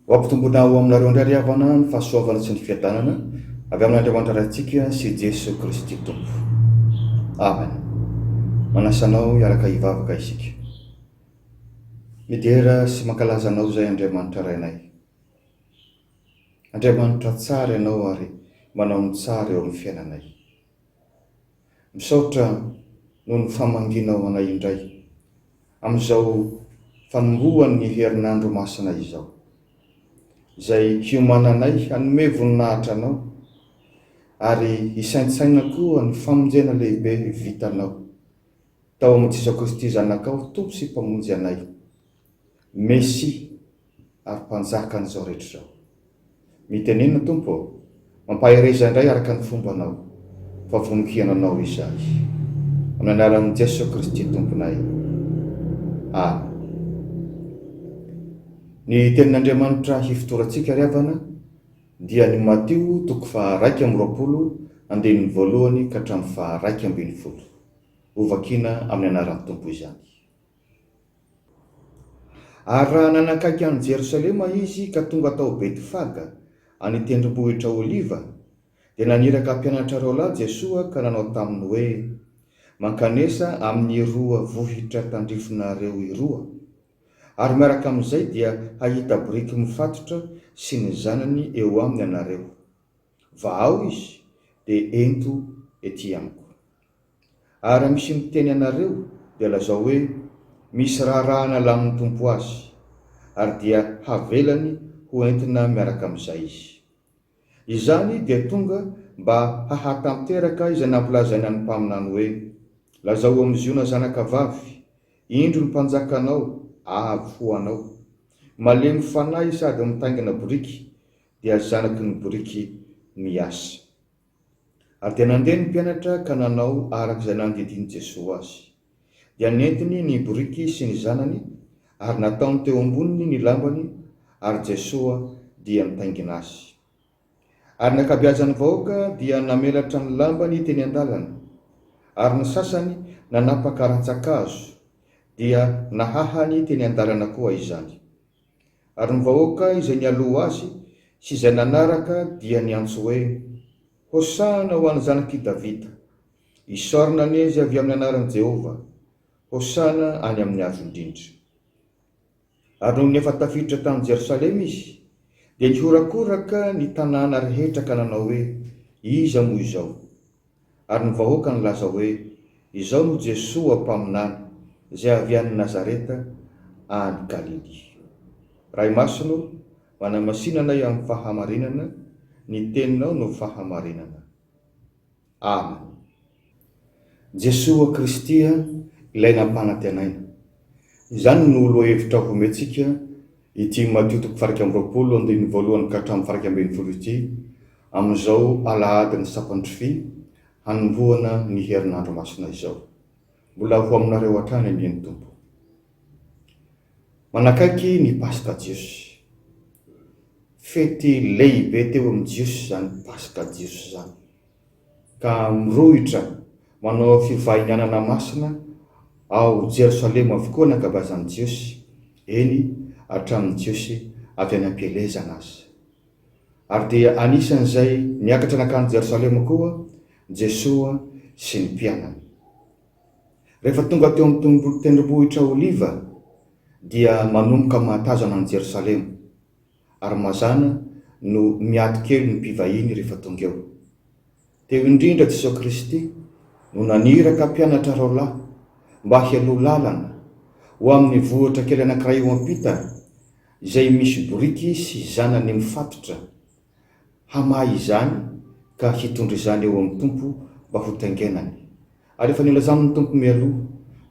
Ho ampitomboina ho aminareo indray ry havana ny fahasoavana sy ny fiadanana avy amin'Andriamanitra Raintsika sy Jesoa Kristy Tompo. Amen. Manasa anao hiaraka hivavaka isika. Midera sy mankalaza Anao izay Andriamanitra Rainay. Andriamanitra tsara Ianao ary manao ny tsara eo amin'ny fiainanay. Misaotra noho ny famangianao anay indray amin'izao fanombohan'ny herinandro masina izao, izay hiomananay hanome voninahitra Anao ary hisaintsaina koa ny famonjena lehibe vitanao tao amin'i Jesoa Kristy Zanakao Tompo sy Mpamonjy anay, Mesia ary Mpanjakan'izao rehetra izao. Mitenena Tompo ô, mampahereza indray araka ny fombanao, fa vonon-kihano Anao izahay. Amin'ny anaran'i Jesoa Kristy Tomponay. Amen. Ny tenin'Andriamanitra hifotorantsika ry havana dia ny Matio toko faha 21 andininy voalohany ka hatramin'ny faha 11. Hovakiana amin'ny anaran'ny Tompo izany. Ary raha nanakaiky an'i Jerosalema izy ka tonga tao Betfaga, any tendrombohitra Oliva, dia naniraka mpianatra roalahy Jesoa ka nanao taminy hoe, Mankanesa amin'iroa vohitra tandrifinareo iroa, ary miaraka amin'izay dia hahita boriky mifatotra sy ny zanany eo aminy ianareo. Vahao izy, dia ento ety amiko. Ary raha misy miteny anareo, dia lazao hoe, Misy raharaha nalamin'ny Tompo azy, ary dia havelany ho entina miaraka amin'izay izy. Izany dia tonga mba hahatanteraka izay nampilazaina ny mpaminany hoe, Lazao amin'i Ziona zanakavavy, Indro ny mpanjakanao, avy ho anao. Malemy fanahy sady mitaingina boriky, dia zanaky ny boriky miasa. Ary dia nandeha ny mpianatra ka nanao araka izay nandidian'i Jesoa azy. Dia nentiny ny boriky sy ny zanany, ary nataony teo amboniny ny lambany, ary Jesoa dia nitaingina azy. Ary ny ankabeazan'ny vahoaka dia namelatra ny lambany teny an-dalana, ary ny sasany nanapaka rantsan-kazo, dia nahahany teny an-dalana koa izany. Ary ny vahoaka izay nialoha azy sy izay nanaraka dia niantso hoe, Hosana ho an'ny Zanak'i Davida! Isaorana anie izay avy amin'ny anaran'i Jehovah! Hosana any amin'ny avo indrindra! Ary nony efa tafiditra tany Jerosalema izy, dia nihorakoraka ny tanàna rehetra ka nanao hoe, Iza moa izao? Ary ny vahoaka nilaza hoe, Izao no Jesoa mpaminany, izay avy any Nazareta any Galilia. Ray Masina o, manamasina anay amin'ny fahamarinana, ny Teninao no fahamarinana. Amen. Jesoa Kristy ilay nampanantenaina. Izany no lohahevitra homentsika ity Matio toko faha 21 andininy voalohany ka hatramin'ny faha 11 ity amin'izao alahadin'ny Sampandrify hanombohana ny herinandro masina izao. Mbola ho aminareo hatrany anie ny Tompo. Manakaiky ny Paska Jiosy. Fety lehibe teo amin'ny Jiosy izany Paska Jiosy izany. Ka mirohitra manao fivahinianana masina ao Jerosalema avokoa ny ankabeazan'ny Jiosy, eny hatramin'ny Jiosy avy any am-pielezana aza. Ary dia anisan'izay niakatra nankany Jerosalema koa Jesoa sy ny mpianany. Rehefa tonga teo amin'ny tendrombohitra Oliva dia manomboka mahatazana an'i Jerosalema, ary mazàna no miato kely ny mpivahiny rehefa tonga eo. Teo indrindra Jesoa Kristy no naniraka mpianatra roalahy mba hialoha lalana ho amin'ny vohitra kely anankiray eo ampita izay misy boriky sy zanany mifatotra, hamaha izany ka hitondra izany eo amin'ny Tompo mba ho taingenany. Ary efa nilazan'ny Tompo mialoha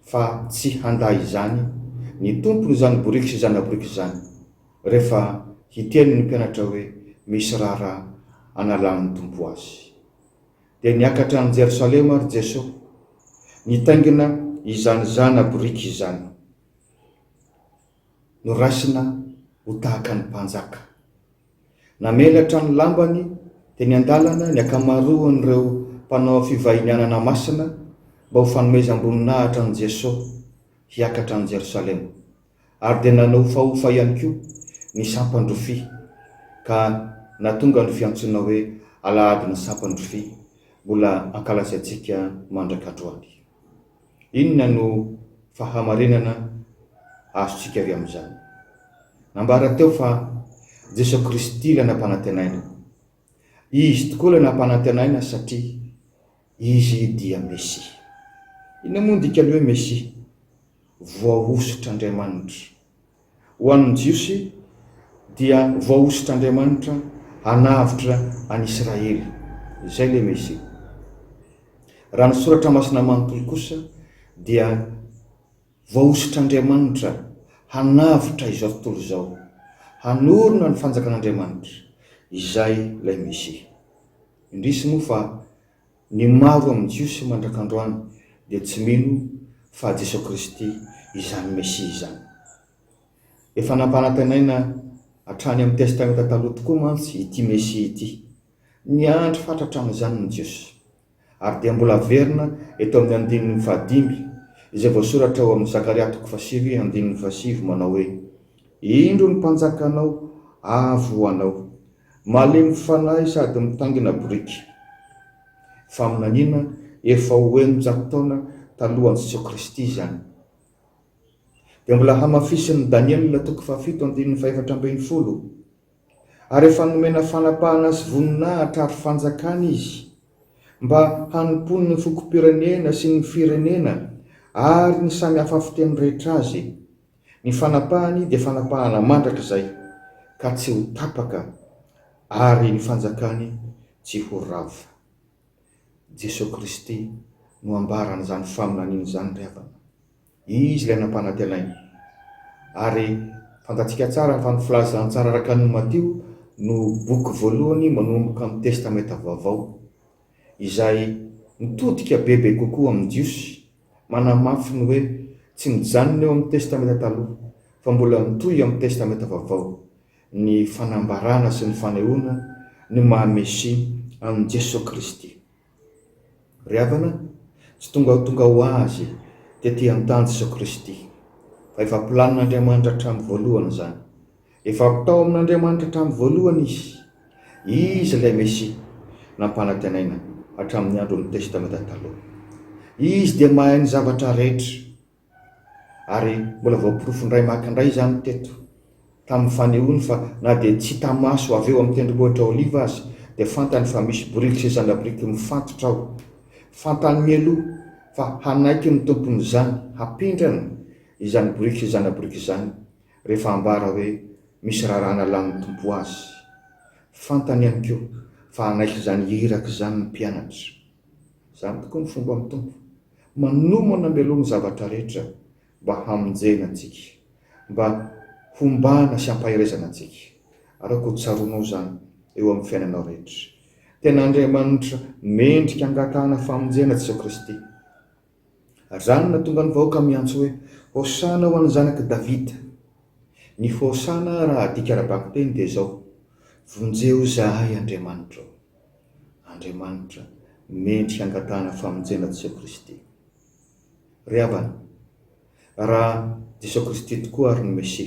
fa tsy handà izany ny tompon'izany boriky sy zana-boriky izany, rehefa hiteny ny mpianatra hoe misy raharaha analan'ny Tompo azy. Dia niakatra any Jerosalema ary Jesoa, nitaingina izany zana-boriky izany. Noraisina ho tahaka ny mpanjaka. Namelatra ny lambany teny an-dalana ny ankamaroan'ireo mpanao fivahinianana masina mba ho fanomezam-boninahitra an'i Jesoa hiakatra any Jerosalema. Ary dia nanofahofa ihany koa. Ny sampan-drofia, ka nahatonga ny fiantsoana hoe Alahadin'ny sampan-drofia mbola ankalazaintsika mandrak'androany. Inona no fahamarinana azontsika avy amin'izany? Nambara teo fa Jesoa Kristy ilay nampanantenaina. Izy tokoa ilay nampanantenaina satria Izy dia Mesia. Inona moa ny dikan'ny hoe Mesia? Voahosotr'Andriamanitra. Ho an'ny Jiosy dia voahosotr'Andriamanitra hanavotra an'Israely. Izay ilay Mesia. Raha ny Soratra Masina manontolo kosa dia voahosotr'Andriamanitra hanavotra izao tontolo izao, hanorina ny fanjakan'Andriamanitra. Izay ilay Mesia. Indrisy moa fa ny maro amin'ny Jiosy mandrak'androany dia tsy mino fa Jesoa Kristy izany Mesia izany. Efa nampanantenaina hatrany amin'ny Testamenta Taloha tokoa mantsy ity Mesia ity. Niandry fatratra amin'izany ny Jiosy. Ary dia mbola averina eto amin'ny andininy fahadimy izay voasoratra ao amin'ny Zakaria toko fahasivy andininy fahasivy manao hoe, Indro ny mpanjakanao avy ho anao, Malemy fanahy sady mitaingina boriky. Faminaniana efa ho 600 taona talohan'i Jesoa Kristy izany. Dia mbola hamafisin'i Daniela toko fahafito andininy fahefatra ambin'ny folo, Ary efa nomena fanapahana sy voninahitra ary fanjakana izy, mba hanompoany ny fokom-pirenena sy ny firenena ary ny samy hafa fiteny rehetra azy. Ny fanapahany dia fanapahana mandrakizay ka tsy ho tapaka ary ny fanjakany tsy ho rava. Jesoa Kristy no ambaran'izany faminaniana izany ry havana. Izy ilay nampanantenaina. Ary fantatsika tsara fa ny filazantsara araka an'i Matio no boky voalohany manomboka amin'ny Testamenta Vaovao, izay mitodika bebe kokoa amin'ny Jiosy Manamafy ny hoe tsy mijanona eo amin'ny Testamenta Taloha fa mbola mitohy amin'ny Testamenta Vaovao ny fanambarana sy ny fanehoana ny maha Mesia an'i Jesoa Kristy. Ry havana, tsy tongatonga ho azy tety an-tany Jesoa Kristy fa efa planin'Andriamanitra hatramin'ny voalohany izany. Efa tao amin'Andriamanitra hatramin'ny voalohany izy. Izy ilay Mesia nampanantenaina hatramin'ny andron'ny Testamenta Taloha. Izy dia mahay ny zavatra rehetra. Ary mbola voaporofo indray maka indray izany teto, tamin'ny fanehoany fa na dia tsy hita maso avy eo amin'ny Tendrombohitra Oliva aza, dia fantany fa misy boriky sy zana-boriky mifatotra ao. Fantany mialoha fa hanaiky ny Tompon'izany, hampindrana izany boriky sy zana-boriky izany, rehefa ambara hoe misy raharaha nalamin'ny Tompo azy. Fantany ihany koa fa hanaiky izany iraka izany ny mpianatra. Izany tokoa ny fomban'ny Tompo. Manomana mialoha ny zavatra rehetra mba hamonjena antsika, mba hombana sy hampaherezana antsika. Ary aoka ho tsaroanao izany eo amin'ny fiainanao rehetra. Tena Andriamanitra mendrika angatahana famonjena Jesoa Kristy. Ary izany no nahatonga ny vahoaka miantso hoe, Hosana ho an'ny zanak'i Davida. Ny Hosana raha adika ara-bakiteny dia izao, Vonjeo izahay Andriamanitra ô. Andriamanitra mendrika angatahana famonjena Jesoa Kristy. Ry havana, raha Jesoa Kristy tokoa ary no Mesia,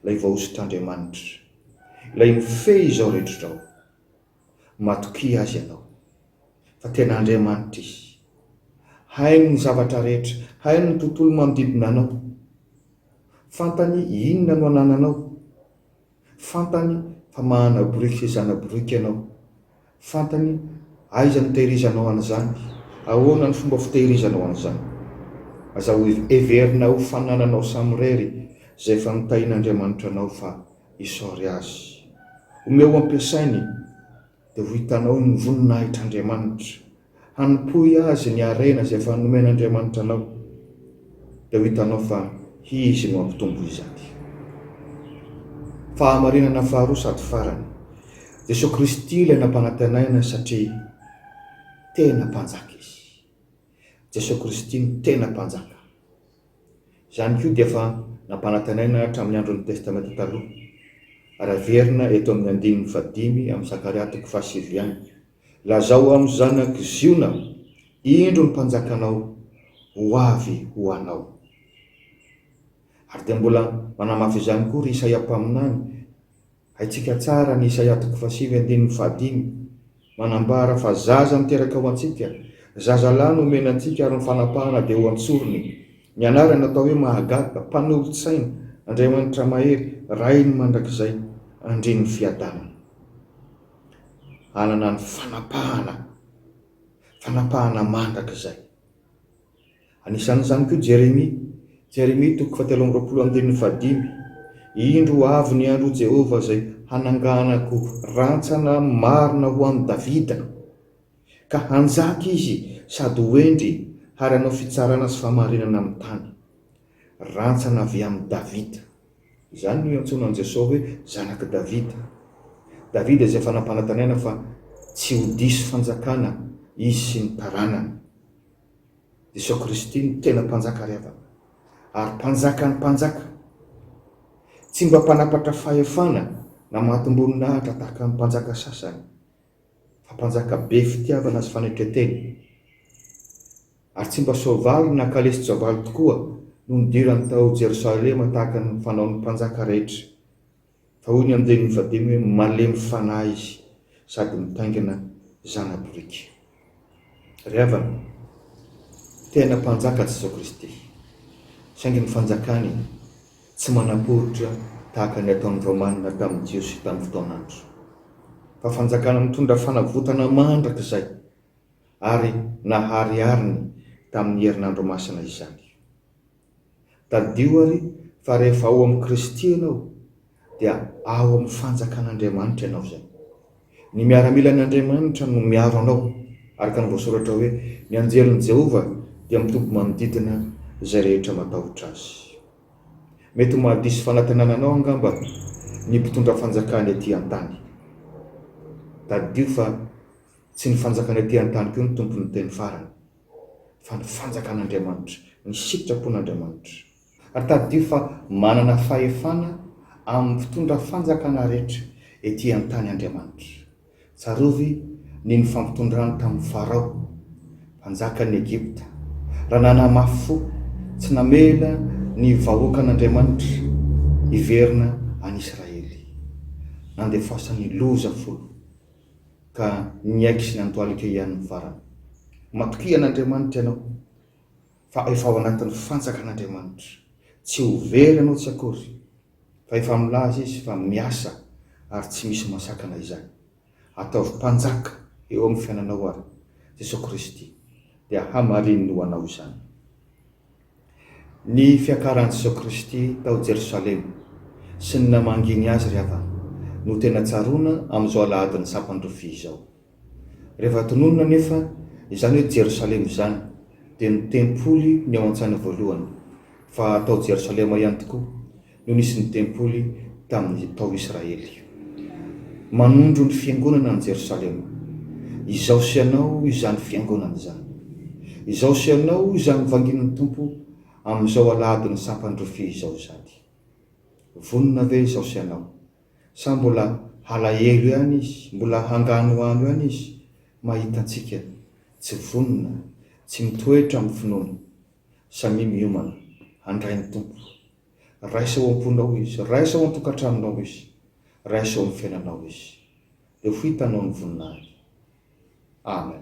ilay voahosotr'Andriamanitra, ilay mifehy izao rehetra izao, Matokia Azy ianao, fa tena Andriamanitra Izy. Hainy ny zavatra rehetra, hainy ny tontolo manodidina anao. Fantany inona no anananao. Fantany fa manana boriky sy zana-boriky ianao. Fantany aiza no tehirizanao an'izany, ahoana ny fomba fitehirizanao an'izany. Aza heverina ho fanananao samirery izay efa notahian'Andriamanitra anao fa Isaory Azy. Omeo ampiasainy dia ho hitanao ny voninahitr'Andriamanitra. Hanompoy Azy ny harena izay efa nomen'Andriamanitra anao dia ho hitanao fa Izy no hampitombo izany. Fahamarinana faharoa sady farany, Jesoa Kristy ilay nampanantenaina satria tena Mpanjaka Izy. Jesoa Kristy no tena Mpanjaka. Izany koa dia efa nampanantenaina hatramin'ny andron'ny Testamenta Taloha, ary averina eto amin'ny andininy fahadimy amin'ny Zakaria toko fahasivy ihany, Lazao amin'ny zanak'i Ziona, Indro ny mpanjakanao ho avy ho anao. Ary dia mbola manamafy izany koa ry Isaia mpaminany. Haintsika tsara ny Isaia toko fahasivy andininy fahadimy, manambara fa zaza niteraka ho antsika, zazalahy nomena antsika ary ny fanapahana dia ho an-tsorony. Ny anarany natao hoe Mahagaga, Mpanolo-tsaina, Andriamanitra Mahery, Rain'ny mandrakizay, Andrian'ny fiadanana. Hanana ny fanapahana, fanapahana mandrakizay. Anisan'izany koa Jeremia, Jeremia toko fahatelo amby 20 andininy fahadimy, Indro ho avy ny andro Jehovah izay hananganako rantsana marina ho an'i Davida, ka hanjaka izy sady ho hendry ary hanao fitsarana sy fahamarinana amin'ny tany. Rantsana avy amin'i Davida. Izany no iantsoana an'i Jesosy hoe Zanak'i Davida. Davida izay efa nampanantenaina fa tsy ho diso fanjakana izy sy ny taranany. Jesosy Kristy no tena Mpanjaka ry havana, ary Mpanjakan'ny mpanjaka. Tsy mba mpanapatra fahefana na matim-boninahitra tahaka ny mpanjaka sasany, fa Mpanjaka be fitiavana sy fanetren-tena. Ary tsy mba soavaly na kalesin-tsoavaly tokoa no nidirany tao Jerosalema tahaka ny fanaon'ny mpanjaka rehetra. Fa hoy ny andininy fahadimy hoe malemy fanahy izy sady mitaingina zana-boriky. Ry havana, tena Mpanjaka Jesoa Kristy, saingy ny fanjakany tsy manam-poritra tahaka ny ataon'ny Romana tamin'ny Jiosy tamin'ny fotoan'andro, fa fanjakana mitondra fanavotana mandrakizay ary naharihariny tamin'ny herinandro masina izany. Tadidio àry fa rehefa ao amin'i Kristy ianao, dia ao amin'ny fanjakan'Andriamanitra ianao izay. Ny miaramilan'Andriamanitra no miaro anao, araka ny voasoratra hoe, Ny anjelin'i Jehovah dia mitoby manodidina izay rehetra matahotra azy. Mety ho mahadiso fanantenana anao angamba ny mpitondra fanjakana etỳ an-tany. Tadidio fa tsy ny fanjakana etỳ an-tany koa no tompon'ny teny farany. fa ny fanjakan'Andriamanitra, ny sitrapon'Andriamanitra. Ary tadidio fa manana fahefana amin'ny mpitondra fanjakana rehetra ety an-tany Andriamanitra. Tsarovy ny nifampitondrany tamin'i Farao, mpanjakan'i Egypta, raha nanamafy fo tsy namela ny vahoakan'Andriamanitra hiverina any Israely. Nandefasany loza folo. ka niaiky sy nandohalika ihany ny farany. Matokia an'Andriamanitra ianao fa efa ao anatin'ny fanjakan'Andriamanitra. Tsy ho very ianao tsy akory fa efa milaza Izy fa miasa ary tsy misy masakana izany. Ataovy mpanjaka eo amin'ny fiainanao ary Jesoa Kristy dia hamarininy ho anao izany. Ny fiakaran'i Jesoa Kristy tao Jerosalema sy ny namangiany Azy ry havana no tena tsaroana amin'izao alahadin'ny sampan-drofia izao. Rehefa tononina anefa izany hoe Jerosalema izany dia ny tempoly ny ao an-tsaina voalohany fa tao Jerosalema ihany tokoa no nisy ny tempoly tamin'ny tao Israely. Manondro ny fiangonana any Jerosalema. Izaho sy ianao izany fiangonana izany. Izaho sy ianao izany vangian'ny Tompo amin'izao alahadin'ny sampan-drofia izao izany. Vonona ve izaho sy ianao? Sa mbola halahelo ihany Izy, mbola hanganohano ihany Izy mahita antsika tsy vonona, tsy mitoetra amin'ny finoana? Samia miomana handray ny Tompo. Raiso ao am-ponao Izy, raiso ao an-tokantranonao Izy, raiso ao amin'ny fiainanao Izy. Dia ho hitanao ny voninahiny. Amen.